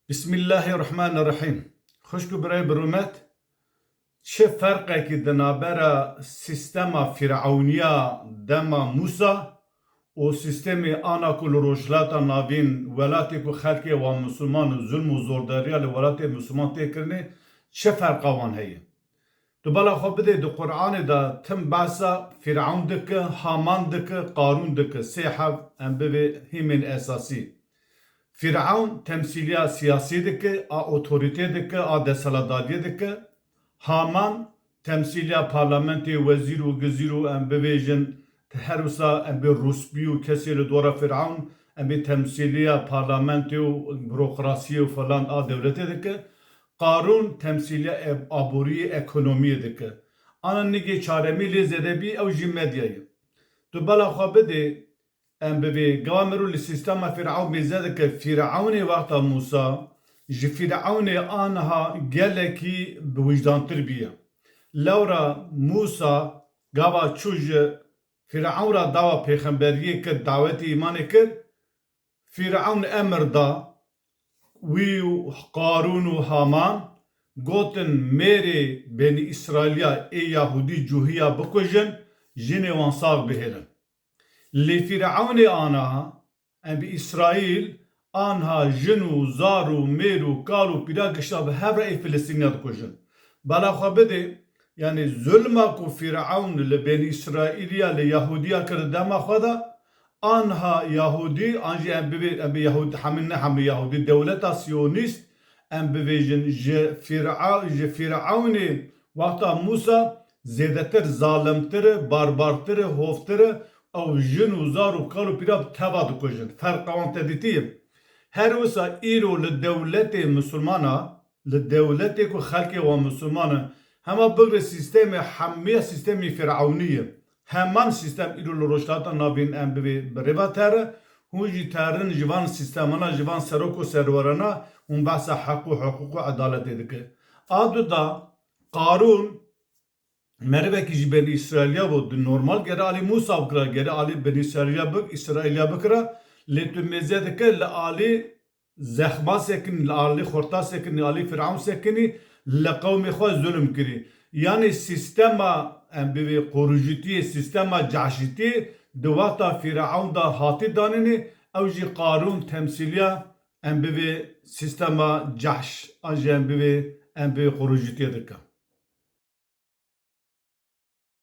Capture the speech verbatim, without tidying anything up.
Bismillahirrahmanirrahîm. Xwişk û birayê bi rûmet, çi ferqekî di navbera sîstema Fîrewnîya dema Mûsa û sîstemê ana ku li Rojhilata Navîn welatê ku xelkê wan misilman û zulm û zordariya li welatê misilman tê kirinê, çi ferqa wan heye? Tu bala xwe bidê di Qur'anê de tim behsa Fîrewn dike, Haman dike, Qarûn dike. Sê heb em bivê hîmên esasî. Fîrewn temsîliya siyasî dike, a otorîtê dike, a desthilatdariyê dike. Haman temsîliya parlamentê, wezîr û gizîr û em bivêjin, her wisa em bê rûspî û kesê li dora Fîrewn, em bê temsîliya parlamentê û burokrasiyê û falan a dewletê dike. Qarûn temsîliya e-, aboriyê, ekonomiyê dike. Ana nigê çaremî lê zêde bî, ew jî medya ye. Tu bela xwe bidê, em bivê, gava mirov li sîstema Fîrewn mêze dike. Fîrewnê wexta Mûsa, ji Fîrewnê aniha gelekî bi wijdantir bûye. Lewra Mûsa gava çû ji Fîrewn re dawa pêxemberiyê kir, dawetê îmanê kir, Fîrewn emir da, wî û Qarûn û Haman, gotin, mêrê Benî Îsraîliya ê Yahûdî cûhiya bikujin, jinê wan sax bihêlin. Lê Fîrewnê aniha, em bi Îsraîl, anha jin û zar û mêr û kal û pîra gişta bi hev re ê Filistîniya dikujin. Bela xwe bidê, yanî zulma ku Fîrewn li Benî Îsraîliya, li Yahûdiya kir di dema xwe de, anha Yahûdî, an jî em bivê, em bi Yahûdî, hemî ne hemî Yahûdî, dewleta Siyonîst, em bivêjin, ji Fîra-, ji Fîrewnê wexta Mûsa zêdetir, zalimtir e, barbartir e, hovtir e, ew jin û zar û kal û pîra bi teva dikujin. Ferqa wan te dîtiye? Her wisa îro li dewletê misilmana, li dewletê ku xelkê wan misilman in, hema bigre sîstemê hemiya sîstemê Fîrewnî ye. Heman sîstem îro li Rojhilata Navîn em bivê bi rê ve tere, hûn jî terin ji van sîstemana, ji van serok û serwerana, hûn behsa heq û hiqûq û edaletê dike. A du da, Qarûn, merivekî ji Benî Îsraîliya bû, di normal gere alî Mûsa bikira, gere alî Benî Îsraîliya bik-, Îsraîliya bikira, lê tu mêze dike li alî zexma sekinî, li alî xorta sekinî, alî Fîrewn sekinî, li qewmê xwe zulm kirî. Yanî sîstema, em bivê qorûjîtiyê, sîstema cehşîtiyê di wexta Fîrewn de hatî danînê, ew jî Qarûn temsîliya, em bivê sîstema cehş, an jî em bivê, em bivê qorûjîtiyê dike.